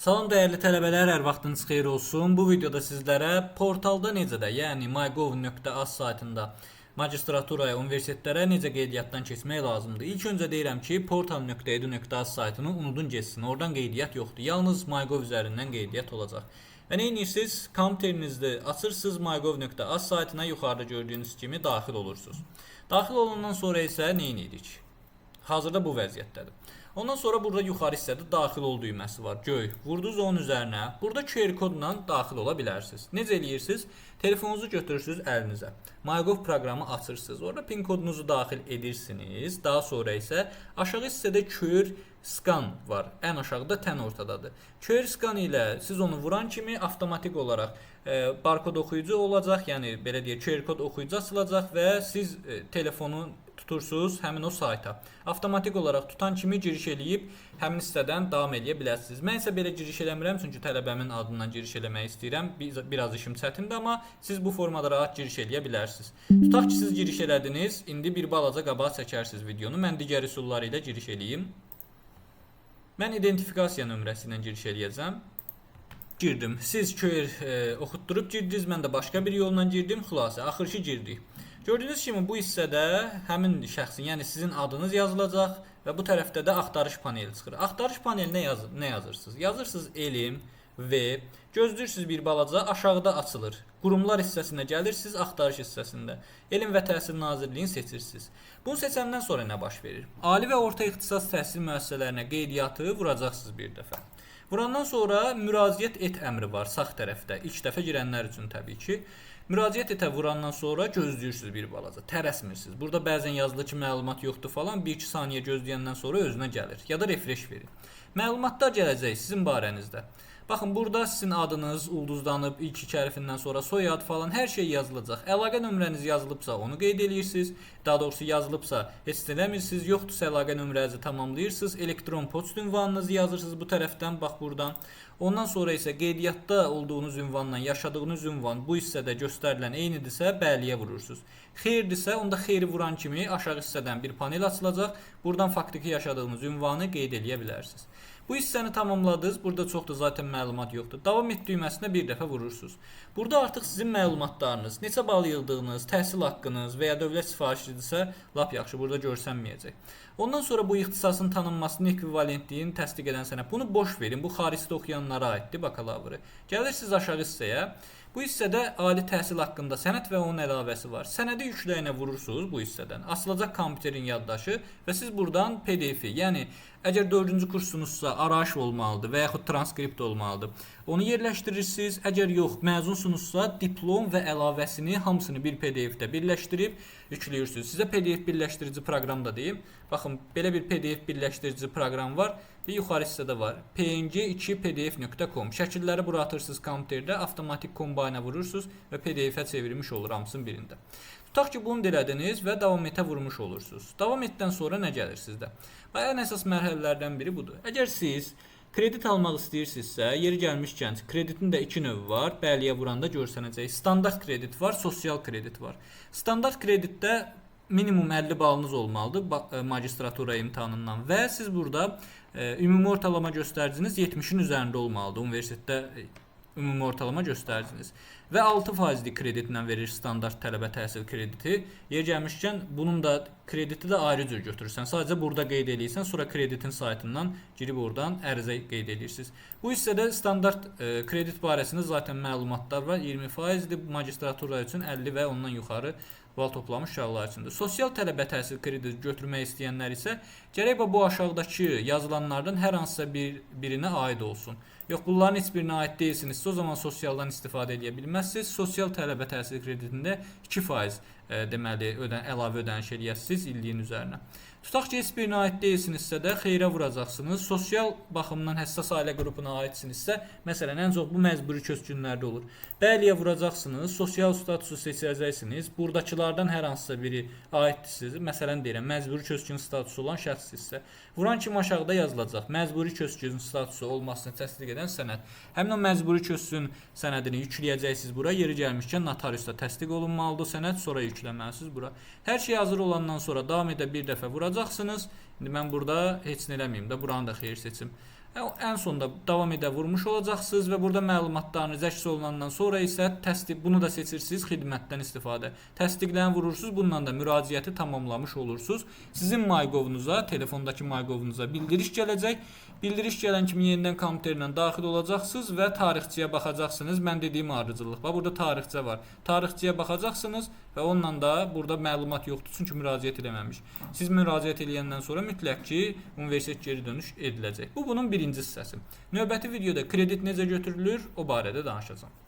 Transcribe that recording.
Salam dəyərli tələbələr, hər vaxtınız xeyir olsun. Bu videoda sizlərə portalda necə də, yəni mygov.az saytında magistraturaya, universitetlərə necə qeydiyyatdan keçmək lazımdır. İlk öncə deyirəm ki, portal.edu.az saytını unudun getsin. Oradan qeydiyyat yoxdur. Yalnız MyGov üzərindən qeydiyyat olacaq. Və nə edirsiniz? Kompüterinizi açırsınız, mygov.az saytına yuxarıda gördüyünüz kimi daxil olursunuz. Daxil olandan sonra isə nə edirik? Hazırda bu vəziyyətdədir. Ondan sonra burada yuxarı hissədə daxil ol düyməsi var. Göy. Vurdunuz onun üzərinə. Burada QR kodla daxil ola bilərsiniz. Necə eləyirsiniz? Telefonunuzu götürürsünüz əlinizə. MyGov proqramı açırsınız. Orada PIN kodunuzu daxil edirsiniz. Daha sonra isə aşağı hissədə QR scan var. Ən aşağıda, tən ortadadır. QR scan ilə siz onu vuran kimi avtomatik olaraq barkod oxuyucu olacaq. Yəni belə deyək, QR kod oxuyucu açılacaq və siz telefonu tutursunuz həmin o sayta. Avtomatik olaraq tutan kimi giriş eləyib həmin hissədən davam eləyə bilərsiniz. Mən isə belə giriş eləmirəm, çünki tələbəmin adından giriş eləmək istəyirəm. Biraz işim çətindir, amma siz bu formada rahat giriş eləyə bilərsiniz. Tutaq ki, siz giriş elədiniz, indi bir balaca qabağa çəkərsiniz videonu. Mən digər üsulları ilə giriş eləyim. Mən identifikasiya nömrəsi ilə giriş eləyəcəm. Girdim. Siz QR oxutdurub girdiniz, mən də başqa bir yolla girdim. Xülasə, axır ki girdik. Gördüyünüz kimi bu hissədə həmin şəxsin, yəni sizin adınız yazılacaq və bu tərəfdə də axtarış paneli çıxır. Axtarış panelinə nə yazırsınız? Yazırsınız elm, V, gözləyirsiniz bir balaca, aşağıda açılır. Qurumlar hissəsinə gəlirsiniz, axtarış hissəsində. Elm və Təhsil Nazirliyini seçirsiniz. Bunu seçəndən sonra nə baş verir? Ali və orta ixtisas təhsil müəssisələrinə qeydiyyatı vuracaqsınız bir dəfə. Vurandan sonra müraciət et əmri var sağ tərəfdə. İlk dəfə girənlər üçün təbii ki. Müraciət etə vurandan sonra gözləyirsiniz bir balaca, tələsmirsiniz. Burada bəzən yazılır ki, məlumat yoxdur falan, 1-2 saniyə gözləyəndən sonra özünə gəlir. Ya da refresh verin. Məlumatlar gələcək sizin barənizdə. Baxın, burada sizin adınız ulduzlanıb, ilk iki hərfindən sonra soyad falan hər şey yazılacaq. Əlaqə nömrəniz yazılıbsa onu qeyd eləyirsiniz. Daha doğrusu yazılıbsa heç eləmirsiniz. Yoxdursa əlaqə nömrənizi tamamlayırsınız. Elektron poçt ünvanınızı yazırsınız bu tərəfdən, bax buradan. Ondan sonra isə qeydiyyatda olduğunuz ünvanla yaşadığınız ünvan bu hissədə göstərilən eynidirsə bəliyə vurursunuz. Xeyirdirsə onda xeyri vuran kimi aşağı hissədən bir panel açılacaq. Buradan faktiki yaşadığınız ünvanı qeyd eləyə bilərsiniz. Bu hissəni tamamladınız. Burada çox da zaten məlumat yoxdur. Davam et düyməsinə bir dəfə vurursunuz. Burada artıq sizin məlumatlarınız, neçə bal yığdığınız, təhsil haqqınız və ya dövlət sifarişidirsə, lap yaxşı burada görsənməyəcək. Ondan sonra bu ixtisasın tanınmasının ekvivalentliyini təsdiq edən sənəd. Bunu boş verin. Bu xaricdə oxuyanlara aiddir bakalavrı. Gəlirsiniz aşağı hissəyə. Bu hissədə ali təhsil haqqında sənəd və onun əlavəsi var. Sənədi yükləyinə vurursunuz bu hissədən. Açılacaq kompüterin yaddaşı və siz buradan PDF-i, yəni əgər 4-cü kursunuzsa arayış olmalıdır və yaxud transkript olmalıdır. Onu yerləşdirirsiniz. Əgər yox, məzunsunuzsa diplom və əlavəsini hamısını bir PDF-də birləşdirib yükləyirsiniz. Sizə PDF birləşdirici proqram da deyim. Baxın, belə bir PDF birləşdirici proqram var. Və yuxarı hissədə var. png2pdf.com. Şəkilləri bura atırsınız kompüterdə, avtomatik kombayna vurursunuz və PDF-ə çevrilmiş olur hamısının birində. Tutaq ki, bunu elədiniz və davam etə vurmuş olursunuz. Davam etdən sonra nə gəlir sizdə? Və ən əsas mərhələlərdən biri budur. Əgər siz kredit almaq istəyirsinizsə, yeri gəlmişkən kreditin də iki növü var. Bəliyə vuranda görsənəcək. Standart kredit var, sosial kredit var. Standart kreditdə minimum 50 balınız olmalıdır magistratura imtahanından və siz burada ümumi ortalama göstəriciniz 70-in üzərində olmalıdır. Universitetdə ümumi ortalama göstəriciniz. Və 6 faizli kreditlə verir standart tələbə təhsil krediti. Yer gəlmişkən bunun da krediti də ayrı cür götürürsən. Sadəcə burada qeyd eləyirsən, sonra kreditin saytından girib oradan ərizə qeyd eləyirsiniz. Bu hissədə standart kredit barəsində zaten məlumatlar var. 20 faizli magistratura üçün 50 və ondan yuxarı bal toplamış uşaqlar üçündür. Sosial tələbə təhsil krediti götürmək istəyənlər isə gərək bu aşağıdakı yazılanlardan hər hansısa birinə aid olsun. Yox, bunların heç birinə aid deyilsinizsə, o zaman sosialdan istifadə edə bilməzsiniz. Sosial tələbə təhsil kreditində 2% deməli əlavə ödəniş eləyəsiniz illiyin üzərinə. Tutaq ki, heç birinə aid deyilsinizsə də xeyrə vuracaqsınız. Sosial baxımdan həssas ailə qrupuna aidsinizsə, məsələn, ən çox bu məcburi köçkünlərdə olur. Bəliyə vuracaqsınız, sosial statusu seçəcəksiniz. Buradakılardan hər hansısa biri aiddirsiz. Məsələn deyirəm, məcburi köçkün statusu olan şəxssinizsə, vuran kimi aşağıda yazılacaq. Məcburi köçkün statusu olmasını təsdiq edən sənəd. Həmin o məcburi köçkün sənədini yükləyəcəksiniz bura. Yeri gəlmişkən notariusda təsdiq olunmalıdır sənəd, sonra yükləməlisiniz bura. Hər şey hazır olandan sonra davam edə bir dəfə vuracaqsınız. İndi mən burada heç nə eləməyim də, buranı da xeyir seçim. Ən sonda davam edə vurmuş olacaqsınız və burada məlumatlarınız əks olunandan sonra isə təsdiq bunu da seçirsiniz, xidmətdən istifadə. Təsdiqləyən vurursunuz, bununla da müraciəti tamamlamış olursunuz. Sizin MyGov-unuza, telefondakı MyGov-unuza bildiriş gələcək. Bildiriş gələn kimi yenidən kompüterlə daxil olacaqsınız və tarixçiyə baxacaqsınız. Mən dediyim ardıcıllıq. Bax burada tarixçə var. Tarixçiyə baxacaqsınız və onunla da burada məlumat yoxdur, çünki müraciət eləməmiş. Siz müraciət eləyəndən sonra mütləq ki, universitet geri dönüş ediləcək. Bu bunun birinci hissəsi. Növbəti videoda kredit necə götürülür, o barədə danışacağam.